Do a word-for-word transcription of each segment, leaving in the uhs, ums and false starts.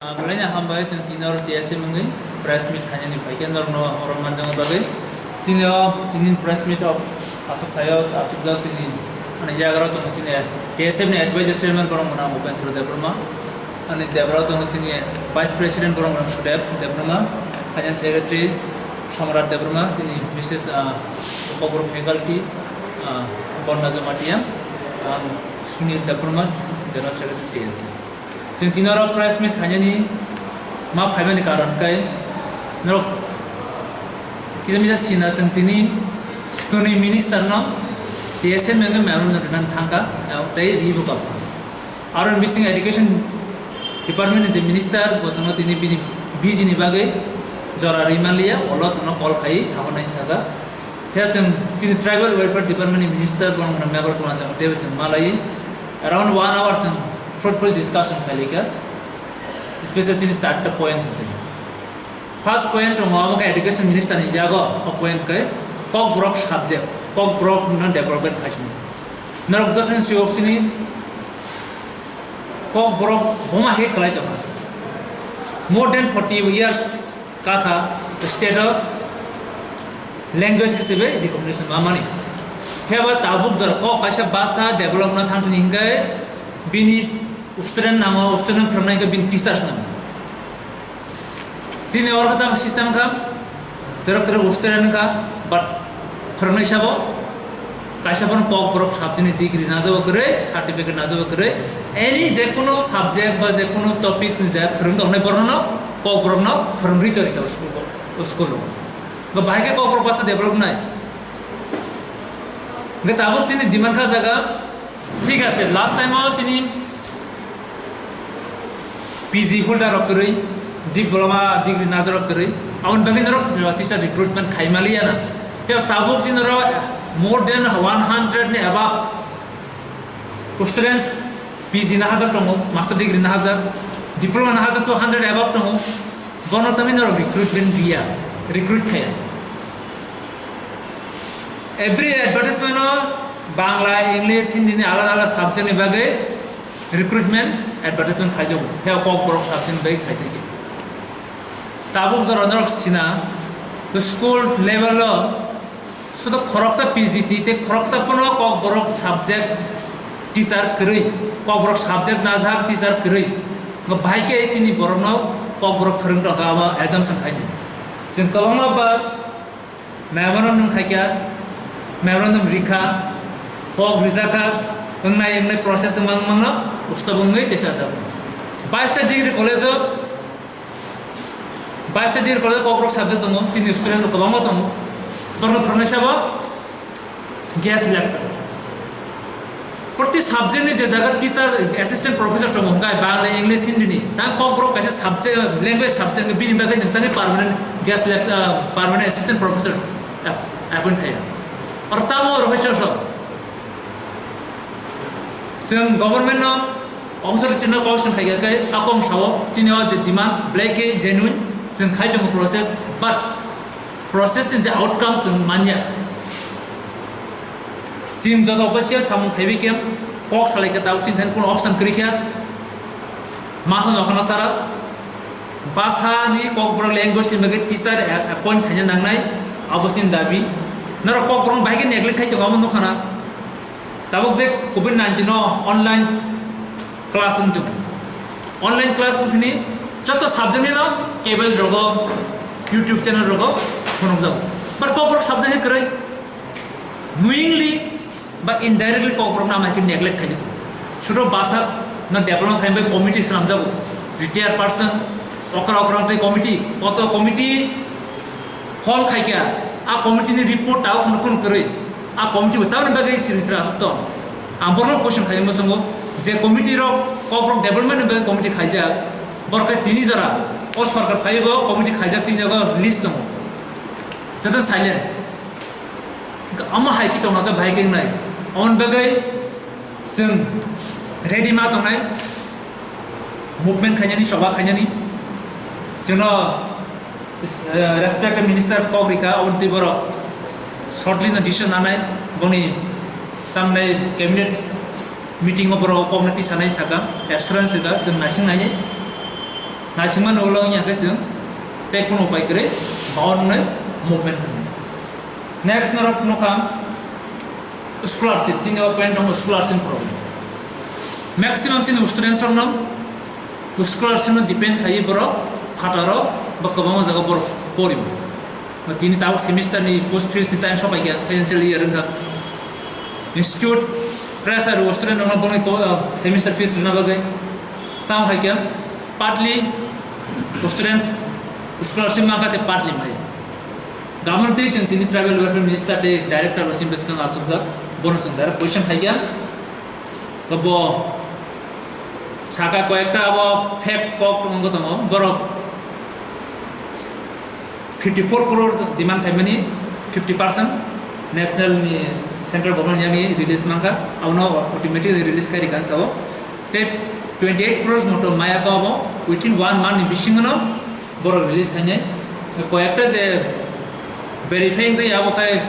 Ah, belai no hambai, chwng tini oro T S M wngwi press meet khainani phaikhe norokno oro manjakna bagwi. Chini o tini press meet o aswk thaio, aswk jak chini, ani yagra tongo chini T S M ni advisor chairman borok mwnang Upendra Debbarma, ani debra tongo chini vice president borok mwnang Sudev Debbarma, ani secretary Samrat Debbarma, chini Missus ah, Kokborok faculty, ah, Bonna Jamatia, ang Sunil Debbarma, general secretary T S M. Chwng tini oro press meet khainani ma phaimani karon khe norok kisa misa sina chwng tini kwnwi minister no T S M wngwi memorandum rinani thangkha, tei ribo kha. Aro bising education department ni je minister bo chwngno tini bini busy ni bagwi jora rwi manliya, ulo chwngno call khai sabo nai saka. Khe chwng chini tribal welfare department ni minister borok no member kwlajak tei chwng malai around one hour chwng fruitful discussion khailika, special chini charta point se. First point tongo abo khe education minister ni yago o point khe Kokborok subject, Kokborok no development khaikhe. Norok joto ni siyok chini Kokborok boma khe kwlai tongo. More than forty years kakha state o language hisabe recognition mamani. Phiya ba tabuk jora kok kaisa basa develop na thang thani hinkhe bini student nango, student phwrwngnai hinkhe bini teachers nango. Chini oro khe tamo system kha, terok terok student kha, but phwrwngnai sabo kaisa bono Kokborok subject ni degree najabo kwrwi, certificate najabo kwrwi, any je kono subject ba je kono topics ni je phwrwng tongnai borok no Kokborok no phwrwngwi tongwi kha school o, school o. Bo bahai khe Kokborok basa develop nai. Hwnkhe tabuk chini demand kha jaga, thik ase, last time o chini P G holder rok kwrwi, diploma degree najar rok kwrwi, aboni bagwi norok teacher recruitment khai maliya na. Tei tabuk chini norok more than one hundred ni above students P G na hajar tongo, master degree na hajar, diploma na hajar two hundred above tongo, bono tamni norok recruitment riya, recruit khaya. Every advertisement o Bangla, English, Hindi ni alada alada subject ni bagwi recruitment advertisement khaijago. He Kokborok subject ni bagwi khaijagya. Tabuk jora norok sina, school level o sudo khoroksa P G T tei khoroksa phano Kokborok subject teacher kwrwi, Kokborok subject najak teacher kwrwi. Bo bahai khe chini borokno Kokborok phwrwng tongkha, abo assumption khaini. Chwng kwbangma ba memorandum khaikha, memorandum rikha, kok rijakha, wngnai wngnai process wngma wngmano usto wngwi teisa jago. Baista degree college o, baista degree college o Kokborok subject tongo, chini student rok kwbangma tongo. Borokno phwrwngnai sabo guest lecturer. Proti subject ni je jaga teacher, assistant professor tongo, hwnkhe Bangla, English, Hindi ni. Tang Kokborok kaisa subject, language subject, bini bagwi nwng tangwi permanent guest lect-, ah, permanent assistant professor ap-, appoint khaiya. Oro tamo oro hai chosok. Chwng government no authority no question khaikha khe, a kong sao, chini o je demand, belai khe genuine, chwng khai tongo process, but process ni je outcome chwng manya. Chini joto official samung khaiwi khe kok salai khe tabuk chini thani kuno option kwrwi kha. Masa nokha na sara basa ni Kokborok language ni bagwi teacher a-, appoint khaina nangnai, abo chini dabi. Norok Kokborok bahai khe neglect khai tongo, abo nukha na. Tabuk je covid nineteen o online class wng tong. Online class wng thini joto subject ni no cable rogo, YouTube channel rogo phunukjago. But Kokborok subject khe kwrwi. Knowingly ba indirectly Kokborok no amai khe neglect khaijak. Sudo basa no development khaimbai committee swnamjago. Retired person, okra okra tei committee, koto committee form khaikha, a committee ni report tabuk phano kunu kwrwi. A committee bo tamoni bagwi siring sra aswk tong. Ang borokno question khaimano chwngo, je committee rok Kokborok development ni bagwi committee khaijak, borok khe tini jora o sorkar phaibo committee khaijak singjago list tongo. Joto silent. Omo hai khe tongkha khe bahai khe wngnai. Aboni bagwi chwng ready ma tongnai, movement khainani, soba khainani. Chwngno, eh, respected minister kok rikha, aboni twi borok shortly no decision nanai, boni tamnai cabinet meeting o borok kokno tisanai saka, assurance rikha, chwng naising nainai. Naisingmani ulo wngya khe chwng tei kunu upai kwrwi bound wngnai movement khainai. Next norok nukha scholarship, chini o point tongo scholarship problem. Maximum chini students rokno scholarship no depend khaiwi borok phataro ba kwbangma jaga borok porio. Tini tabuk semester ni post fees ni time sopaikha, financial year wngkha. Institute pressure o student rokno boni ko-, semester fees rwna bagwi. Tamo hai khe partly students scholarship mankha tei partly mai. Government tei chwng tini tribal welfare minister tei director bo simi bwskango achukjak, bono chwng direct question khaikha. Bo saka koyekta abo fake kok wngwi tongo, borok fifty four crore demand khaimani fifty percent national ni central government yani release mankha, abono automatically release khai rikha sao. Tei twenty eight crores moto maya ko abo within one month ni bisingo no borok release khainai. Koyekta je verifying je abo khai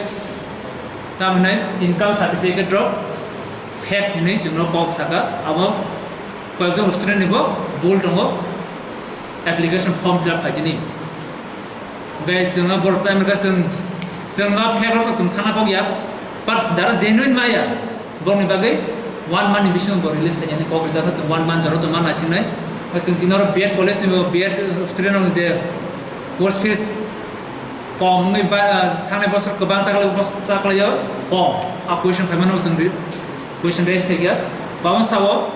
tamo hinai income certificate rok fake hinwi chwngno kok saka, abo koyekjon student ni bo bul tongo, application form fill up khaijini. Guys, chwngno borok time ka chwng, chwngno fake rok chwng thana kok ya, but jara genuine maya, borokni bagwi one month ni bisingo bo release khainani kok rijak, chwng one month jora tongma naisingnai. Chwng tini oro B Ed college ni bo B Ed student rok je course fees kom wngwi ba, thangnai bosor kwbang taklai, bosor taklaio kom. A question phaimano chwng ri-, question raise khaikha. Babo sao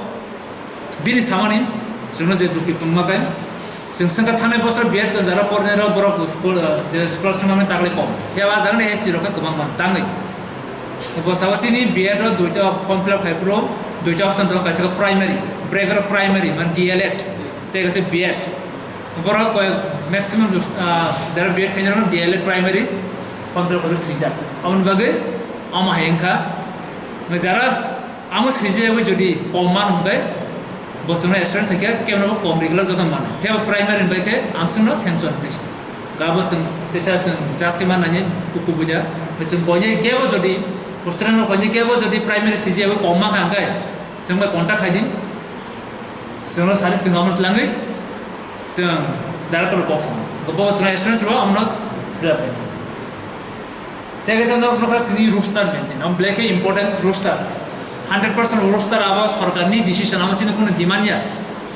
bini samani chwngno je jukti phunukma khe, chwng swngkha thangnai bosor B Ed jara pornai rok borok school, je scholarship manwi taklai kom. Phiya o jagani S C rok khe kwbang man tangwi. Bo sao chini B Ed o duita form fill up khai phuru duita option tongo, kaisa khe primary, bwrwi khe primary, man D L Ed, tei kaisa B Ed. Borok koi maximum, ah, jara B Ed khainai rok D L Ed primary form fill up khai swijak. Aboni bagwi omo hai wngkha. Jara amo swijagwi jodi kom man hwnkhe, bo chwngno assurance hai khe kebono bo kom ri glak joto manwi. Phiya bo primary ni bai khe amswkno sanction hwnwi se. Ga bo chwng teisa chwng judge khe man nani kuku buida. Chwng koinwi kebo jodi, student rok koinwi kebo jodi primary swijagwi kom man kha hwnkhe, chwng bai contact khai di. Chwngno sari chwng amo twlangwi chwng director kok sango. Bo chwngno assurance rw amno fill up khainai. Tei kaisa norok nukha chini roster maintain. Amo belai khe importance roster. Hundred percent roster abo sorkarni decision, amo chini kunu demand ya.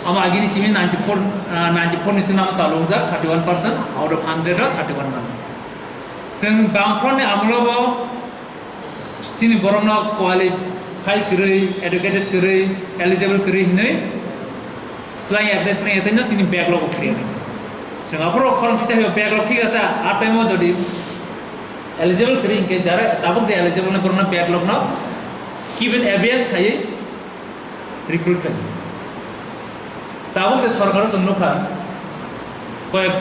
Amo agini simi ninety four, ah, ninety four ni simi amo chalungjak, thirty one percent out of hundred o thirty one mano. Chwng bangphorni amolo bo chini borokno qualify kwrwi, educated kwrwi, eligible kwrwi hinwi twlang ya, twlang ya, twino chini backlog o phirya. Chwng aphuru khorang kisa backlog thik asa, a time o jodi eligible kwrwi hinkhe jara tabuk je eligible no borokno backlog no given abeyance khaiwi recruit khai. Tabuk je sorkar o chwng nukha, koyek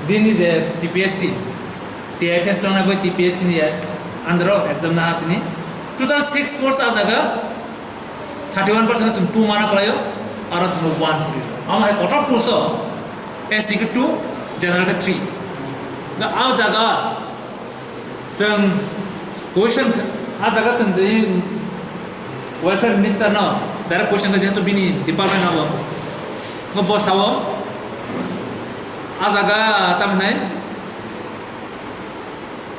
din ni je T P S C, T I F S tongnai bai T P S C ni under o exam na hatini total six post a jaga thirty one percent chwng two mana khlaio, aro chwng one chwng. Amo hai kotor post o S C khe two, general khe three. Da a jaga Chwng question kh-, a jaga chwng twi welfare minister no direct question khe, jehetu bini department abo. Bo bo sao, a jaga tamo hinai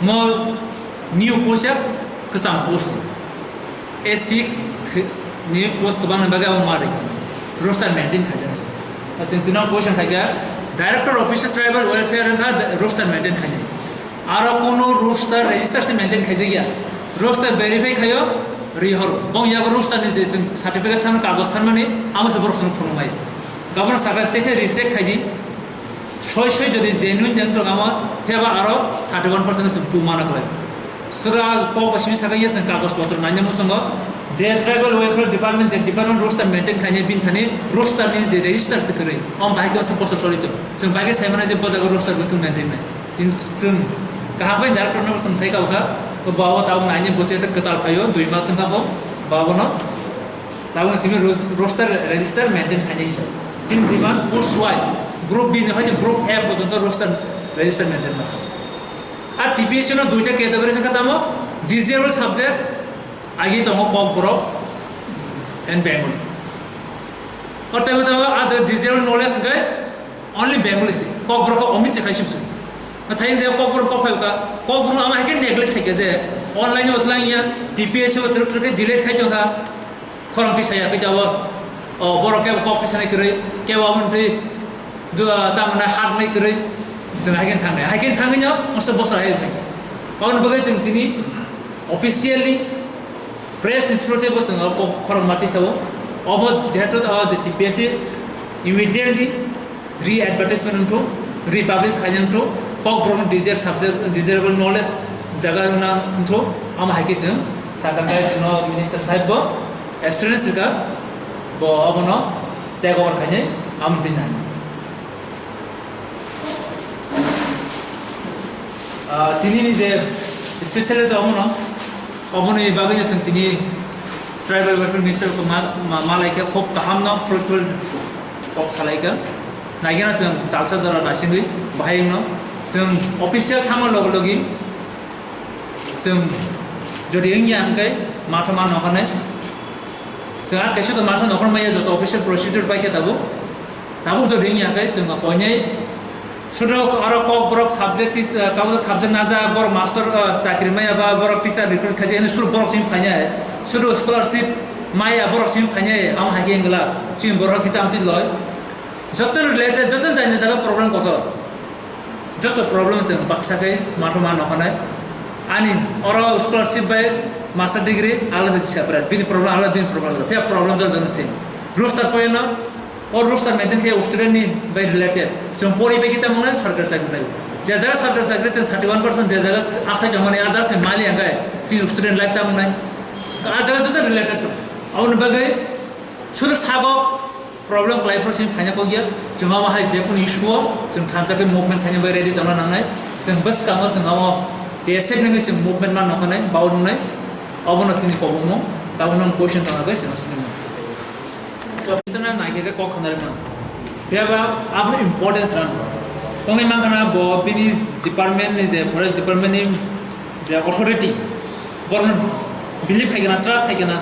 mo new post ya, kwcham post. S C th-, ni post kwbang ni bagwi abo ma rwkha. Roster maintain khaijak se. Chwng tino question khaikha, Director Office of Tribal Welfare wngkha roster maintain khainai. Aro kuno roster register se maintain khaijakya. Roster verify khaio, rihor. Bong yago roster ni je chwng certificate sanmani, kagoj sanmani, amo se borok chwng phunukmai. Gabon saka tese recheck khaidi. Soi soi jodi genuine wng tong amo, pheba aro thirty one percent chwng tu mana khlai. Sura kok ba simi saka yes chwng kagoj potro naina muchungo. Je tribal welfare department, je department roster maintain khainai, bini thani roster ni je register se kwrwi. Om bahai khe se poster sori to. Chwng bahai khe sai mano je bo jaga roster bo chwng maintain nai. Chwng, chwng kaham bai director no chwng sai kha, bo abo tabuk naina bo se kwtal phaio, dui mas wngkha bo, bo abono. Tabuk simi ros-, roster register maintain khainai hisa. Chini demand post wise, group B ni hoite group F porjonto roster register maintain ma. A T P S C no duita category wngkha tamo, disabled subject, agi tongo Kokborok and Bengali. O taibo taibo a jaga disabled knowledge hwnkhe Only Bengali se. Kokborok khe omit se khai sibsu. Nathai je Kokborok kok phai ka, Kokborok ama hai khe neglect khai khe je online o tlang ya, T P S o tru tru khe delete khai tong kha. Khorang tisa ya khe jabo. O borok khe kok tisa nai kwrwi, khe abo ntwi dua ta mana hat nai kwrwi. Jeng hai khe thang nai. Hai khe thang nai no, masa bosa hai thang. Aboni bagwi jeng tini officially press ni through tei bo chwng o kok khorang ma tisa o. Obo jehetu o je T P S C immediately re-advertisement wngthok, republish khaina wngthok, Kokborok desire subject, desirable knowledge jaga wngna wngthok, amo hai khe chwng sakha khe chwngno minister sahib bo assurance rwkha, bo obono take over khainai amo dinani. Ah, tini ni je specially to omono, oboni bagwi je chwng tini tribal welfare minister ko ma, ma, malaikha, khub kaham no fruitful kok salaikha. Naigena chwng talsa jora naisingwi bahai wngno chwng official thangma logi logi chwng jodi wngya hwnkhe matha ma nokhanai. Chwng ar kaisa to matha nokhor maya joto official procedure bai khe tabuk. Tabuk jodi wngya hwnkhe chwng koinai sudo aro Kokborok subject is, uh, kabo subject najak borok master, uh, chakri maya ba borok teacher recruit khaijak hwnwi sudo borok simi phainai. Sudo scholarship maya borok simi phainai. Amo hai khe wngla chini borok kisa amtwi loi. Joto related, joto jani jaga problem kotor. Joto problem chwng baksa khe matha ma nokhanai. Ani oro scholarship bai master degree alada separate. Bini problem alada, bini problem alada. Phiya problem jani jaga same. Roster poyeno, o roster maintain khe student ni bai related. Chwng pori bai khe tamo nai sarkar chakri nai. Je jaga sarkar chakri chwng thirty one percent, je jaga asai tongmani, a jaga se mali angkai, chini student life tamo nai. A jaga joto related to. Aboni bagwi sudu sago problem khlai phuru sini phaina kok ya, chwng abo hai je kunu issue o chwng thansa khe movement khaina bai ready tongna nangnai. Chwng bwskango chwng abo T S F ni chwng movement ma nokhanai, bau nungnai, obono chini kobongmung, tabukno question tongna bai chwng sinimung. Chwng naikhe khe kok khanari man. Phiya ba abono importance rano. Tongwi mankha na bo bini department ni je forest department ni je authority, borno believe khai kana, trust khai kana,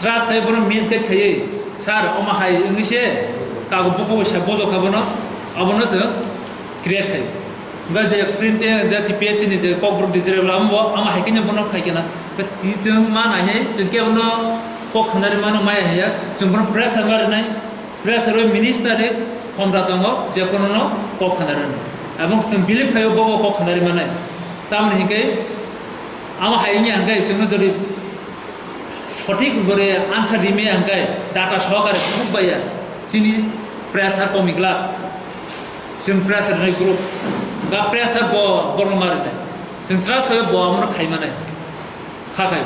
trust khai borno misguide khaiwi, "Sir, omo hai wngwi se kago bokhobo sa bojok kha bono, abono se create khai." Hwnkhe je print je T P S C ni je Kokborok desirable amo bo, amo hai khe bono khai kana. Ti chwng ma nainai, chwng khe bono kok khanari mano maya haya, chwng bono pressure ma rwnai. Pressure rwi minister ni khomra tongo, je kono no kok khanarani. Abong chwng believe khaio bobo kok khanari manai. Tamoni hinkhe amo hai wngya hinkhe chwngno jodi sothik bore answer rimaya hinkhe data sohokare phunuk baiya, chini pressure komi glak. Chwng pressure rwnai group. Ga pressure bo borno marinai. Chwng trust khaio bo amono khai manai. Kha khai.